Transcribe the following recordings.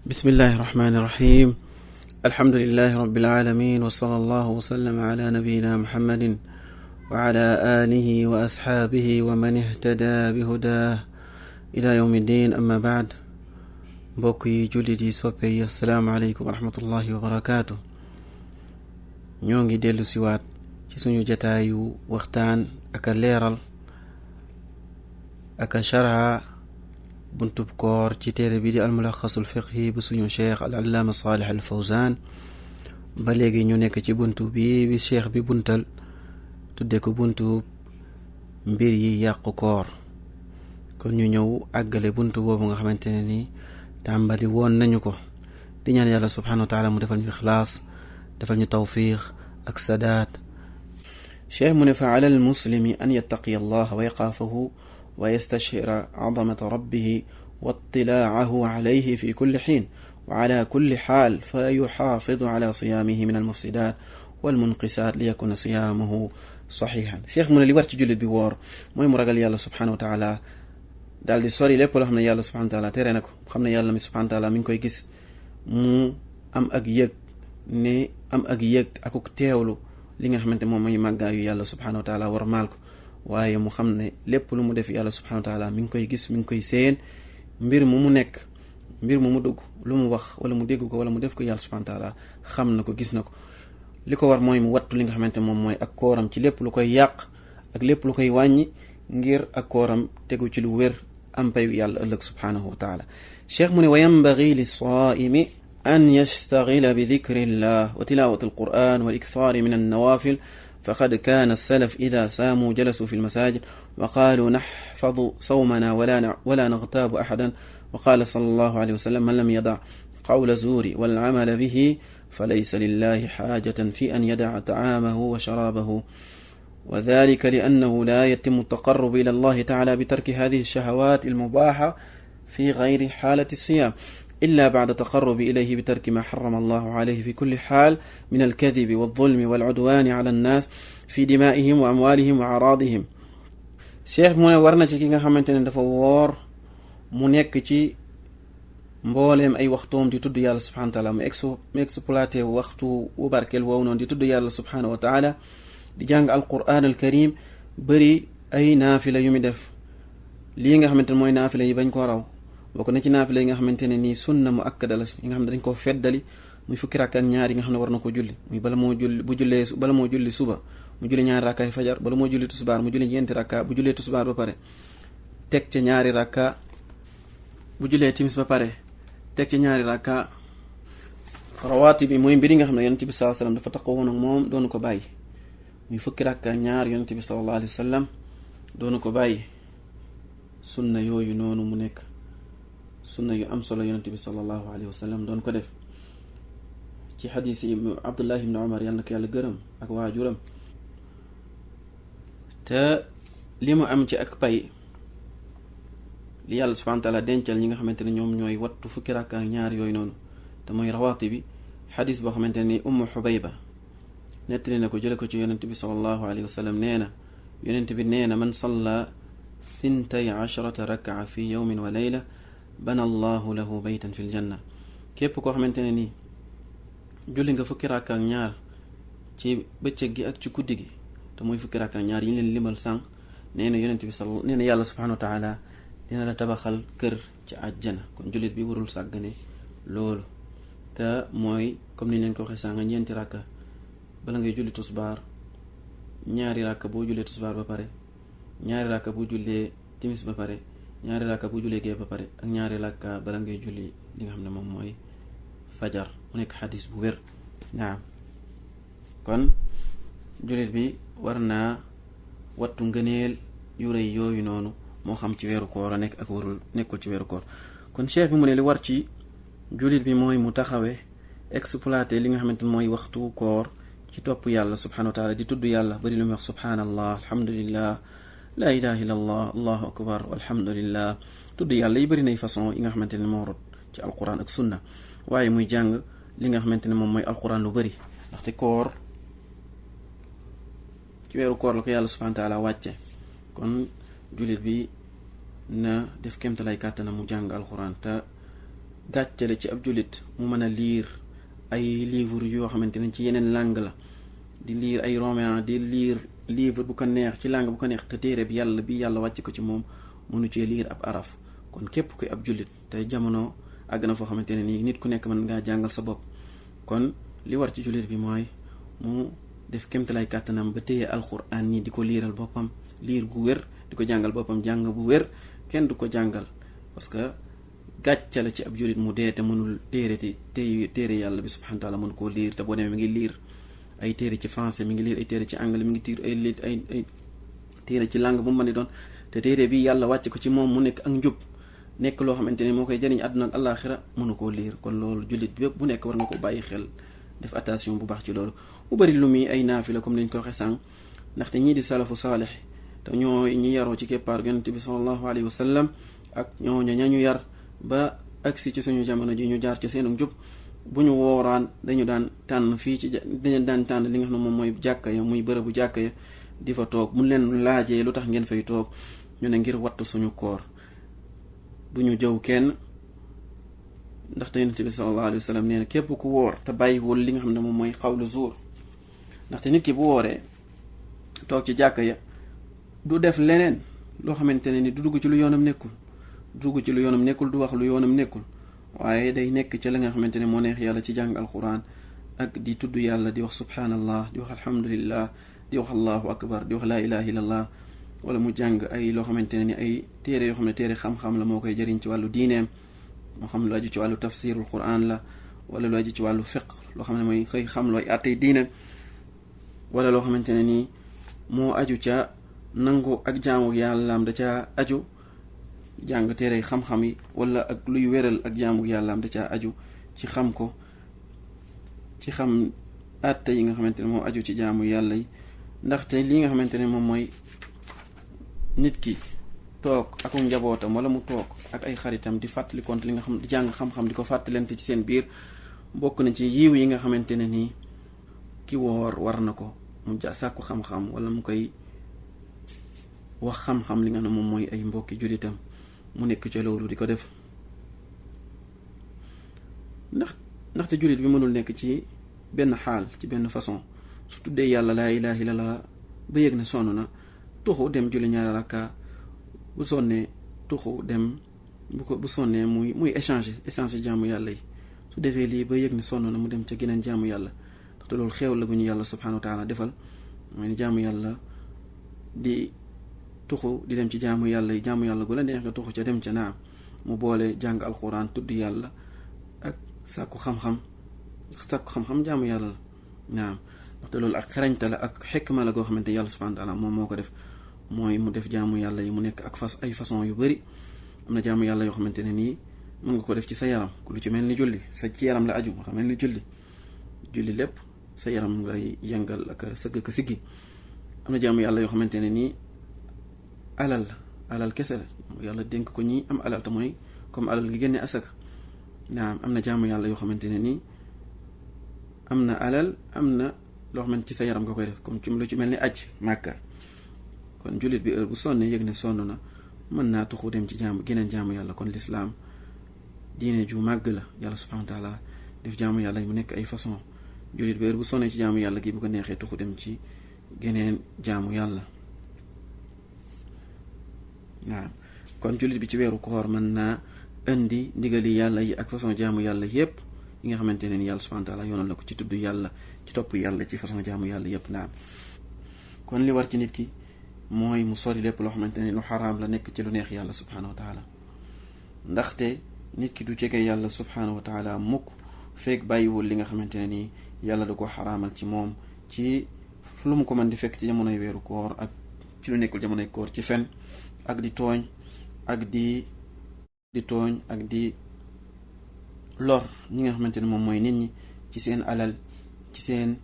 بسم الله الرحمن الرحيم. الحمد لله رب العالمين، وصلى الله وسلم على نبينا محمد وعلى آله وأصحابه ومن اهتدى بهداه إلى يوم الدين. أما بعد، mbokk jullit yi soppe yi, assalaamu aleykum wa rahmatullahi wa barakaatu. ñoo ngi dellu siwaat ci suñu jataayu waxtaan aka leeral aka sharha buntub koor ci téere bi di almulaxasul fiqhi bu suñu cheikh al allaama Saalih al Fawzaan. ba léegi ñu nekk ci buntu bi cheikh bi buntal tudde ko buntu mbir yi yàqu koor. kon ñu ñëw àggale buntu boobu nga xamante ne nii tàmbali woon nañu ko, di ñaan yàlla subhanahu wa taala mu defal ñu ixlaas, defal ñu tawfiq ak sadaat. cheikh mu ne fa ala al muslimi an yattaqiya allah wa yaxaafahu wa yastashira azamata rabbihi wa ittilaacahu alayhi fi kulli xiin wa ala kulli xaal fa yuxaafidu ala siyaamihi min almufsidaat walmunqisaat li yakuna siyaamuhu saxiixan. cheikh mu ne li war ci jullit bi woor mooy mu ragal yàlla subhanahu wa taala, daal di sori lépp loo xam ne yàlla subhanahu wa taala tere na ko. xam ne yàlla mi subhanahu wa taala mi ngi koy gis, mu am ak yëg akuk teewlu li nga xamante moom mooy màggaayu yàlla subhanahu wa taala war maal ko. waaye mu xam ne lépp lu mu def yàlla subhanahu wa taala mi ngi koy gis, mi ngi koy séen. mbir mu nekk, mbir mu dugg, lu mu wax wala mu dégg ko wala mu def ko, yàlla subhanahu wa taala xam na ko, gis na ko. li ko war mooy mu wattu li nga xamante moom mooy ak kooram ci lépp lu koy yàq ak lépp lu koy wàññi, ngir ak kooram tegu ci lu wér, am payu yàlla ëllëg subhanahu wa taala. cheikh mu ne wa yanbaghi lis-saa'imi an yastaghila bi dhikri llah wa tilawati alquran wal ikthari min annawafil faqad kana as-salaf idha saamu jalasu fi al-masajid wa qalu nahfadhu sawmana wala naghtabu ahadan wa qala sallallahu alayhi wa sallam man lam yada' qawla zuri wal 'amala bihi falaysa lillahi hajatan fi an yada'a ta'amahu wa sharabahu وذلك لأنه لا يتم التقرب إلى الله تعالى بترك هذه الشهوات المباحة في غير حالة الصيام إلا بعد تقرب إليه بترك ما حرم الله عليه في كل حال من الكذب والظلم والعدوان على الناس في دمائهم وأموالهم وأعراضهم. cheikh mu ne war na ci ki nga xamante ne dafa woor mu nekk ci mbooleem ay waxtoom di tudd yàlla subhanahu wa taala, mu exploité waxtu wu barkeel woowu noonu di tudd yàlla subhanahu wa taala, di jàng alquran al karim, bëri ay naafila yu mi def. lii nga xamante ne mooy naafila yi bañ koo raw, bokk na ci naafila yi nga xamante ne nii sunna mu akkada la, yi nga xam ne dañ koo feddali, muy fukki rakka ak ñaar yi nga xam ne war na ko julli, muy bala moo julli suba mu julli ñaari rakkaay fajar, bala moo julli tusbaar mu julli ñeenti rakka, bu jullee tusbaar ba pare teg ca ñaari rakka, bu jullee timis ba pare teg ca ñaari rakka. rawaati bi mooy mbir yi nga xam ne yonent bi sallallahu alayhi wasallam dafa taxawoon ak moom doonu ko bàyyi, muy fukki rakka ñaar yonent bi sallallahu alayhi wa sallam doonu ko bàyyi. sunna yooyu noonu mu nekk sunna yu am solo, yonent bi sallallahu alayhi wa sallam doon ko def. ci xadiis yi Abdullah ibn Umar yàlla na ko yàlla gërëm ak waajuram, te li mu am ci ak pay, li yàlla subhanahu wa taala dencal ñi nga xamante ne ñoom ñooy wattu fukki rakka ñaar yooyu noonu, te mooy rawaati bi. xadiis boo xamante ne Ummu Xubayba nettali na ko, jële ko ci yonent bi sallallahu alayhi wa sallam, nee na yonent bi nee na man salla 12 rakaa fi yawmin wa layla bana allahu lahu baytan fi ljanna. képp koo xamante ne nii julli nga fukki rakka ak ñaar ci bëccëg gi ak ci guddi gi, te mooy fukki rakka ak ñaar yi ñu leen limal sànq, nee na yonent bi nee na yàlla subhanahu wa taala dina la tabaxal kër ci àjjana. kon jullit bi warul sàggane loolu, te mooy comme ni leen ko waxee sànq, ñeenti rakka bala ngay julli tusbaar, ñaari rakka boo jullee tusbaar ba pare, ñaari rakka bu jullee timis ba pare, ñaari rakka bu jullee gee ba pare, ak ñaari rakka bala ngay julli li nga xam ne moom mooy fajar. mu nekk xadis bu wér. naam, kon jullit bi war naa wattu ngëneel yu rëy yooyu noonu, moo xam ci weeru koor a nekk ak warul nekkul ci weeru koor. kon cheikh bi mu ne li war ci jullit bi mooy mu taxawee exploité li nga xamante ne mooy waxtu koor ci topp yàlla subhanahu wa taala, di tudd yàlla bari lu muy wax subhanallah, alhamdulillah, la ilaha illa allah, allahu akbar, alhamdulillah. tudd yàlla yi bari nay façon yi nga xamante ne moo rot ci alquran ak sunna, waaye muy jàng li nga xamante ne moom mooy alquran lu bari, ndaxte koor ci weeru koor la ko yàlla subhanahu wa taala wàcce. kon jullit bi na def kéemtalaay kàttanam mu jàng alquran, te gàcce la ci ab jullit mu mën a liir ay livre yoo xamante ne ci yeneen langue la, di liir ay roman, di liir livre bu ko neex ci langue bu ko neex, te téere bi yàlla wàcc ko ci moom mënu cee liir ab araf. kon képp kuy ab jullit tey jamono àgg na foo xamante ne nii nit ku nekk mën ngaa jàngal sa bopp. kon li war ci jullit bi mooy mu def kémtalay kàttanam ba téye alxuraan nii di ko liiral boppam, liir gu wér, di ko jàngal boppam jàng bu wér, kenn du ko jàngal. parce que gàcce la ci ab jullit mu dee te mënul téere yàlla bi subhanahu wa taala mën koo liir. te boo demee mi ngi liir ay téere ci français, mi ngi liir ay téere ci anglais, mi ngi tiir ay téere ci langue bu mu mën di doon, te téere bi yàlla wàcc ko ci moom mu nekk ak njub, nekk loo xamante ne moo koy jëriñ àdduna ak àllaaxira, mënu koo liir. kon loolu jullit bi bu nekk war na ko bàyyi xel, def attention bu baax ci loolu. mu bari lu muy ay naafila comme lañ ko waxee sànq, ndaxte ñii di salafu saalix te ñoo ñi yaroo ci keppaar yonent bi sallallahu alayhi wa sallam ak ñooñu ñañu yar ba agsi ci suñu jamono ji ñu jaar ci seenu njub, bu ñu wooraan dañu daan tànn dañu daan tànn li nga xam ne moom mooy jàkka ya, muy bërëbu jàkka ya, di fa toog. mu leen laajee lu tax ngeen fay toog, ñu ne ngir wattu suñu koor, duñu jëw kenn, ndaxte yonent bi sallallahu alayhi wa sallam nee na képp ku woor te bàyyiwul li nga xam ne moom mooy xawlu zuur, ndaxte nit ki bu wooree toog ci jàkka ya du def leneen loo xamante ne ni du dugg ci lu yoonam nekkul, du wax lu yoonam nekkul, waaye day nekk ci la nga xamante ne moo neex yàlla ci jàng alquran ak di tudd yàlla, di wax subhanallah, di wax alhamdulillah, di wax allahu akbar, di wax laa ilaha illallah, wala mu jàng ay loo xamante ne ni ay téere yoo xam ne téere xam-xam la moo koy jëriñ ci wàllu diineem, moo xam lu aju ci wàllu tafsirul quran la, wala lu aju ci wàllu fiqh, loo xam ne mooy xëy xam looy àttey diine, wala loo xamante ne nii moo aju ca nangu ak jaamu yàllaam da ca aju, jàng téere xam-xam yi, wala ak luy wéral ak jaamu yàllaam da ca aju ci xam ko, ci xam àtte yi nga xamante ne moo aju ci jaamu yàlla yi. ndaxte li nga xamante ne moom mooy nit ki toog ak njabootam wala mu toog ak ay xaritam di fàttali konte li nga xam, di jàng xam-xam, di ko fàttalante ci seen biir, bokk na ci yiw yi nga xamante ne nii ki woor war na ko mu sàkku xam-xam, wala mu koy wax xam-xam li nga xam ne moom mooy ay mbokki jullitam, mu nekk ci loolu di ko def. ndaxte jullit bi mënul nekk ci benn xaal, ci benn façon, su tuddee yàlla laa ilaha illallah ba yëg ne sonn na, tuxu dem julli ñaari rakka, bu sonnee tuxu dem, bu sonnee muy échanger jaamu yàlla yi. su defee lii ba yëg ne sonn na mu dem ca geneen jaamu yàlla, ndaxte loolu xéewal la gu ñu yàlla subhanahu wa taala defal, mooy ni jaamu yàlla di tuxu di dem ci jaamu yàlla yi, jaamu yàlla gu la neex nga tuxu ca dem ca, naam mu boole jàng alquran, tudd yàlla ak sàkku xam-xam jaamu yàlla la, naam. ndaxte loolu ak xarañta la ak xikma la goo xamante yàlla subhanahu wa taala moom moo ko def, mooy mu def jaamu yàlla yi mu nekk ak ay façon yu bari. am na jaamu yàlla yoo xamante ne nii mën nga ko def ci sa yaram, lu ci mel ni julli, ci yaram la aju, nga xam ni julli lépp sa yaram lay yëngal ak sëgg ka siggi. am na jaamu yàlla yoo xamante ne nii alal kese la, yàlla dénk ko ñi am alal te mooy comme alal gi génne asaka. naam am na jaamu yàlla yoo xamante ne nii am na alal, am na loo xamante ci sa yaram nga koy def, comme ci lu ci mel ni aj Màkka. kon jullit bi heure bu sonnee yëg ne sonn na, mën naa tuxu dem ci geneen jaamu yàlla. kon lislaam diine ju màgg la, yàlla subhanahu wa taala def jaamu yàlla mu nekk ay façon. jullit bi heure bu sonnee ci jaamu yàlla gi bu ko neexee tuxu dem ci geneen jaamu yàlla. waaw kon jullit bi ci weeru koor mën naa indi ndigali yàlla yi ak façon jaamu yàlla yépp yi nga xamante ne ni yàlla subhanahu wa taala yoonal na ko ci tudd yàlla, ci topp yàlla, ci façon jaamu yàlla yépp. naam kon li war ci nit ki mooy mu sori lépp loo xamante ne lu xaraam la, nekk ci lu neex yàlla subhanahu wa taala. ndaxte nit ki du jege yàlla subhanahu wa taala mukk feek bàyyiwul li nga xamante ne nii yàlla da ko xaraamal ci moom, ci lu mu ko mën di fekk ci jamonoy weeru koor ak ci lu nekkul jamonoy koor, ci fen ak di tooñ ak di lor ñi nga xamante ne moom mooy nit ñi ci seen alal, ci seen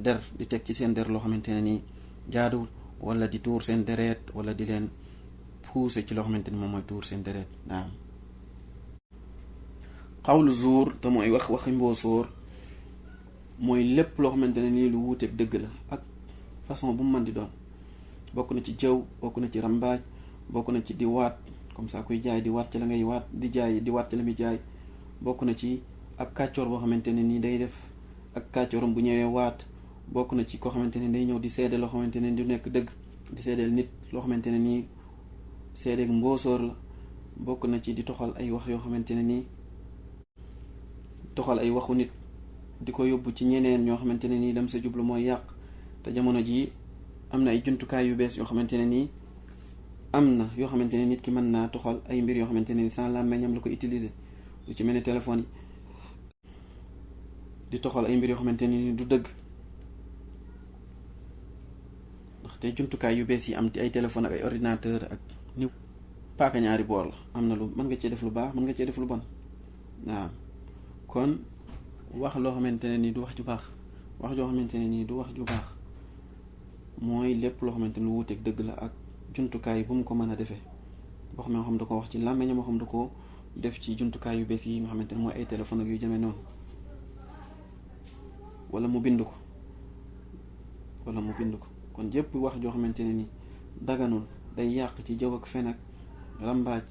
der, di teg ci seen der loo xamante ne nii jaaduwul, wala di tuur seen deret, wala di leen pousser ci loo xamante ne moom mooy tuur seen deret. naam xawlu zuur te mooy waxi mboosóor, mooy lépp loo xamante ne nii lu wuuteeg dëgg la ak façon bu mu mën di doon. bokk na ci jëw, bokk na ci rambaaj, bokk na ci di waat comme ça kuy jaay di waat ci la ngay waat di jaay di waat ci la muy jaay. bokk na ci ab kàccoor boo xamante ne nii day def ak kàccooram bu ñëwee waat. bokk na ci koo xamante ne day ñëw di seede loo xamante ne du nekk dëgg di seedeel nit loo xamante ne nii seedeeg mbóosóor la. bokk na ci di toxal ay wax yoo xamante ne nii toxal ay waxu nit di ko yóbbu ci ñeneen ñoo xamante ne nii dem sa jublu mooy yàq. te jamono jii am na ay jumtukaay yu bees yoo xamante ne nii am na yoo xamante ne nit ki mën naa toxal ay mbir yoo xamante ne nii sans làmmiñam la ko utiliser lu ci mel ni téléphone yi di toxal ay mbir yoo xamante ne nii du dëgg. te jumtukaay yu bees yi am ci ay téléphone ak ay ordinateur ak ni paaka ñaari boor la am na lu mën nga cee def lu baax mën nga cee def lu bon. waaw kon wax loo xamante ne nii du wax ju baax wax joo xamante ne nii du wax ju baax mooy lépp loo xamante ne lu wuuteeg dëgg la ak jumtukaay bu mu ko mën a defee boo xam da ko wax ci làmmiñ moo xam da ko def ci jumtukaay yu bees yi nga xamante ne mooy ay téléphone ak yu jëmee noonu wala mu bind ko kon jëpp wax joo xamante ne ni daganul day yàq ci jëw ak fen ak rambaaj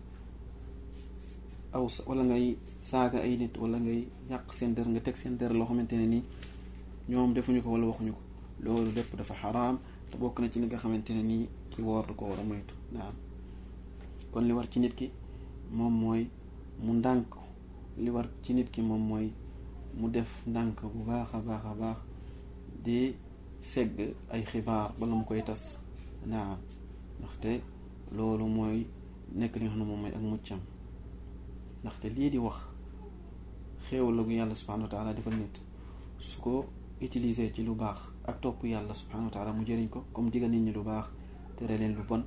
wala ngay saaga ay nit wala ngay yàq seen der nga teg seen der loo xamante ne ni ñoom defuñu ko wala waxuñu ko loolu lépp dafa xaraam te bokk na ci li nga xamante ne nii ki woor da ko war a moytu. naam kon li war ci nit ki moom mooy mu ndànk li war ci nit ki moom mooy mu def ndànk bu baax a baax di segg ay xibaar bala mu koy tas. naam ndaxte loolu mooy nekk li nga xam ne moom mooy ak muccam ndaxte lii di wax xéewal la gu yàlla subhanahu wa taala defal nit su ko utiliser ci lu baax ak topp yàlla subhanahu wa taala mu jëriñ ko comme digal nit ñi lu baax tere leen lu bon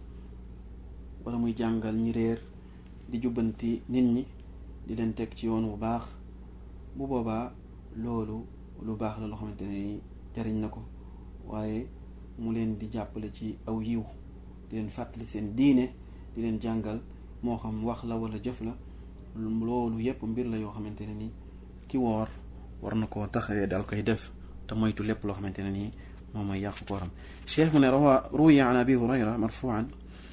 wala muy jàngal ñi réer di jubbanti nit ñi di leen teg ci yoon wu baax bu boobaa loolu lu baax la loo xamante ne jëriñ na ko waaye mu leen di jàppale ci aw yiw di leen fàttali seen diine di leen jàngal moo xam wax la wala jëf la loolu yépp mbir la yoo xamante ne ni ki woor war na koo taxawee dal koy def te moytu lépp loo xamante ne nii moom mooy yàq kooram. cheikh mu ne ruwiya an abi hurayra marfuan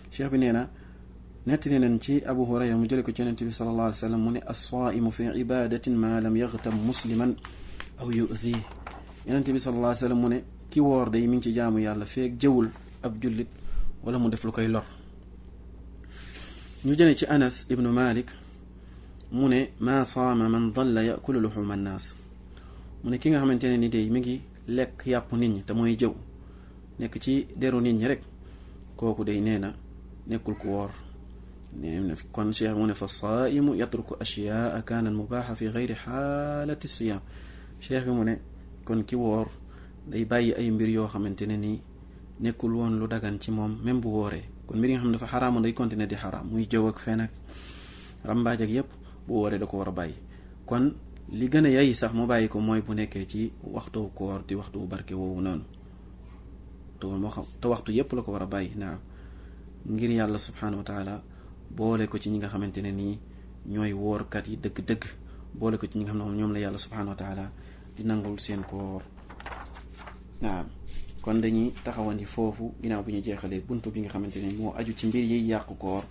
cheikh bi nee na nettali nañ ci abu hurayra mu jële ko ci yonent bi sallallahu alayhi wa sallam mu ne as-saa'imu fi ibadatin ma lam yaghtam musliman aw yu'dhi. yonent bi sallallahu alayhi wa sallam mu ne ki woor day mi ngi ci jaamu yàlla feek jëwul ab jullit wala mu def lu koy lor. ñu jële ci anas ibnu malik mu ne maa saama man dalla yakulu luxuma annaas mu ne ki nga xamante ne ni day mi ngi lekk yàpp nit ñi te mooy jëw nekk ci deru nit ñi rek kooku day nee na nekkul ku woor. kon cheikh mu ne fa saaimu yatruku ashyaa kaanat mubaaxa fi gayri xaalati siyaam. cheikh bi mu ne kon ki woor day bàyyi ay mbir yoo xamante ne nii nekkul woon lu dagan ci moom même bu wooree. kon mbir yi nga xam ne dafa xaraamoon day continuer di xaraam muy jëw ak fen ak rambaaj ak yépp bu wooree da ko war a bàyyi. kon li gën a yay sax mu bàyyi ko mooy bu nekkee ci waxtu koor di waxtu barke woowu noonu te waxtu yépp la ko war a bàyyi. naam ngir yàlla subhanahu wa taala boole ko ci ñi nga xamante ne nii ñooy woorkat yi dëgg-dëgg boole ko ci ñi nga xam ne ñoom la yàlla subhanahu wa taala di nangul seen koor. naam kon dañuy taxawandi foofu ginnaaw bi ñu jeexalee buntu bi nga xamante ne moo aju ci mbir yi yàqu koor.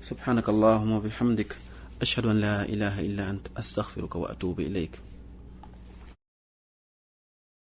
subhanaka allahumma wa bihamdik ashhadu an la ilaha illa ant astaghfiruka wa atubu ilayk.